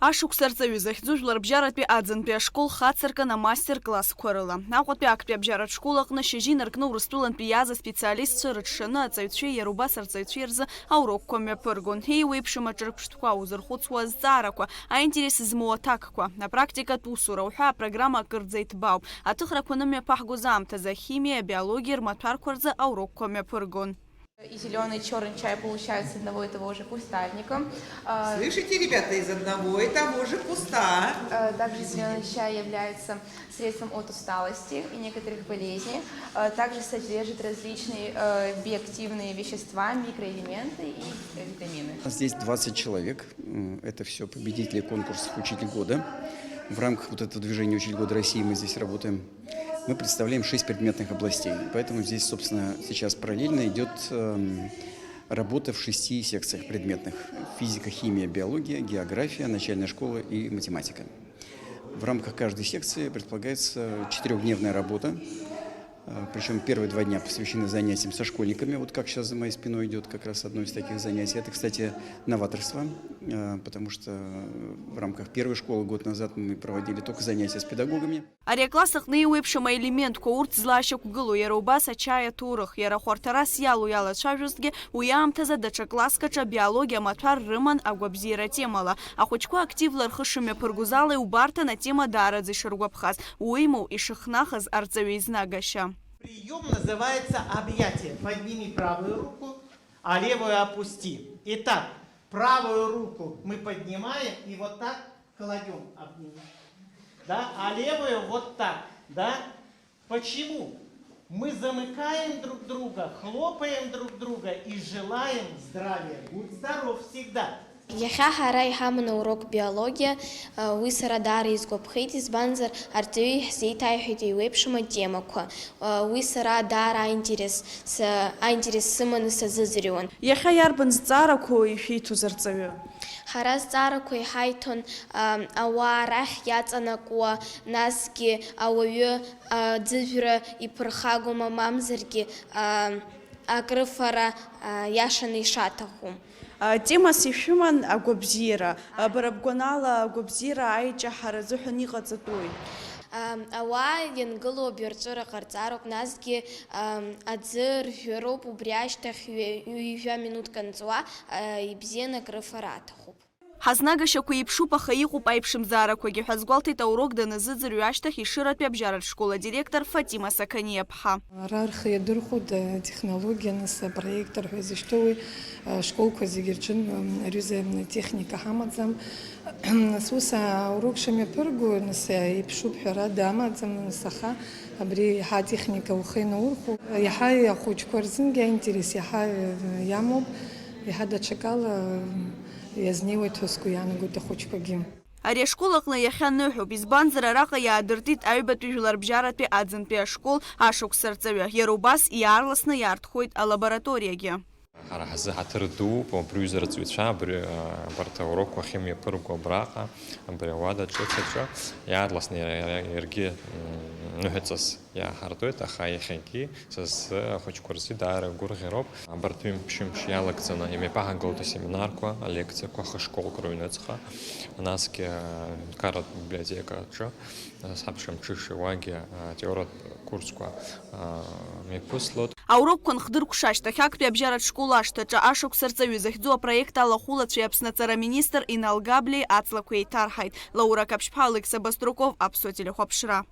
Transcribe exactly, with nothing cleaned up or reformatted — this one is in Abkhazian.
Ашықәс арҵаҩы захьӡу жәларбжьаратәи аӡынтәи ашкол хацыркын амастер-классқәа рыла. Аҟәатәи актәи абжьаратә школ аҟны шьыжьы инаркны Урыстәылантәи иааз аспециалистцәа рыҽшаны аҵаҩцәеи иара убас арҵаҩцәеи рзы аурокқәа мҩаԥыргон. Еиуеиԥшым аҿырԥштәқәа, узырхәыцуа азҵаарақәа, аинтерес змоу аҭакқәа, апрактикатә усура уҳәа апрограмма акырӡа иҭбаауп. Аҭыхрақәа анымҩаԥаҳгоз аамҭазы ахимиеи абиологиеи рмаҭәарқәа рзы аурокқәа мҩаԥыргон. И зелёный, и чёрный чай получают с одного и того же кустарника. А, Слышите, ребята, из одного и того же куста. А, также зелёный чай является средством от усталости и некоторых болезней. А, также содержит различные, э, биоактивные вещества, микроэлементы и, э, витамины. У нас здесь двадцать человек. М, это всё победители конкурсов «Учитель года». В рамках вот этого движения «Учитель года России» мы здесь работаем. Мы представляем шесть предметных областей. Поэтому здесь, собственно, сейчас параллельно идёт, эм, работа в шести секциях предметных. Физика, химия, биология, география, начальная школа и математика. В рамках каждой секции предполагается четырёхдневная работа. Э, причём первые два дня посвящены занятиям со школьниками, вот как сейчас за моей спиной идёт как раз одно из таких занятий. Это, кстати, новаторство, э, потому что в рамках первой школы год назад мы проводили только занятия с педагогами. Ари акласс аҟны еиуеиԥшым аелементқәа урҭ злаашьақәгылоу, иара убас ачаи аҭоурых, иара хәарҭарас иалоу иалацәажәозҭгьы, уи аамҭазы даҽа класск аҿы абиологиа амаҭәар рыман агәабзиара атемала. Ахәыҷқәа активла рхы шымҩаԥыргоз ала иубарҭан атема даараӡа ишыргәаԥхаз, уимоу, ишыхнахыз арҵаҩы изнагашьа. Приём называется объятие. Подними правую руку, а левую опусти. Итак, правую руку мы поднимаем и вот так кладём, обнимаем. Да? А левую вот так, да? Почему? Мы замыкаем друг друга, хлопаем друг друга и желаем здравия. Будь здоров всегда. Иахьа ҳара иҳаман аурок биологиа, уи сара даара исгәаԥхеит, избанзар, арҵаҩы иаҳзеиҭаиҳәеит еиуеиԥшым атемақәа. Уи сара даара аинтерес, са, аинтерес сыманы сазыӡырҩуан. Иахьа иарбан зҵаарақәоу ишәиҭоз арҵаҩы? Ҳара зҵаарақәа иҳаиҭон, а, ауаа рахь иаҵанакуа, насгьы ауаҩы, а, аӡыжәра иԥырхагоума, мамзаргьы, а, акрыфара, а, иашаны ишаҭаху. А, темас ишәыман агәабзиара. А, бара бгәанала, агәабзиара аиҷаҳара азыҳәан иҟаҵатәуи? Ам, ауаа иангылоу абаҩрҵәыра ҟарҵароуп, насгьы, ам, аӡы ржәыроуп, убри ашьҭахь ҩ-, ҩажәа минуҭк анҵуа, а, ибзианы акрыфара аҭахуп. Ҳазнагашьақәа еиԥшуп, аха иҟоуп аиԥшымзаарақәагьы ҳәа азгәалҭеит аурок даназыӡырҩ ашьҭахь Ешыратәи абжьаратә школ адиректор Фатима Сақаниаԥҳа. Ара рхы иадырхәоит атехнологиа, нас апроектор ҳәа изышьҭоу уи, ашколқәа зегьы рҿы, м, аҩыза техника ҳамаӡам. Нас ус аурок шымҩаԥырго, нас иаиԥшуп ҳәарада амаӡам, нас аха абри иаҳа атехника ухы инаурхәо, иаҳа ахәыҷқәа рзынгьы аинтерес иаҳа иамоуп, иаҳа даҽакала иазнеиуеит ҳәа сгәы иаанагоит ахәыҷқәагьы. Ари ашкол аҟны иахьа ныҳәоуп, избанзар, араҟа иаадыртит аҩбатәи жәларбжьаратәи аӡынтәи ашкол ашықәс арҵаҩы, иара убас иаарласны иаартхоит алабораториагьы. Ҳара ҳзы ҳаҭыр дууп абри аҩыза арҵаҩцәа, абри, а, абарҭ аурокқәа ахьымҩаԥырго абраҟа, абри ауада ҿыц аҿы, иаарласны иара, иара, иаргьы, м, ныҳәаҵас иааҳартуеит, аха иахьагьы са сзы ахәыҷқәа рзы даара гәырӷьароуп. Абарҭ ҩымш-ҩымш иалагӡаны имҩаԥаҳагылоит асеминарқәа, алекциақәа хышколк рыҩныҵҟа, насгьы, а, Ҳәынҭқарратә библиотека аҿы, а, сабша мҽышеи уагьы, а, теориатә курсқәа, а, мҩаԥыслоит. Аурокқәа нхдыркәша ашьҭахь актәи абжьаратә школ ашҭаҿы ашықәс арҵаҩы захьӡу апроект алахәылацәеи Аԥсны аҵара министр Инал Габлиеи аҵлақәа еиҭарҳаит. Лаура Қаԥшьԥҳа, Алықьса Баструков, Аԥсуа телехәаԥшра.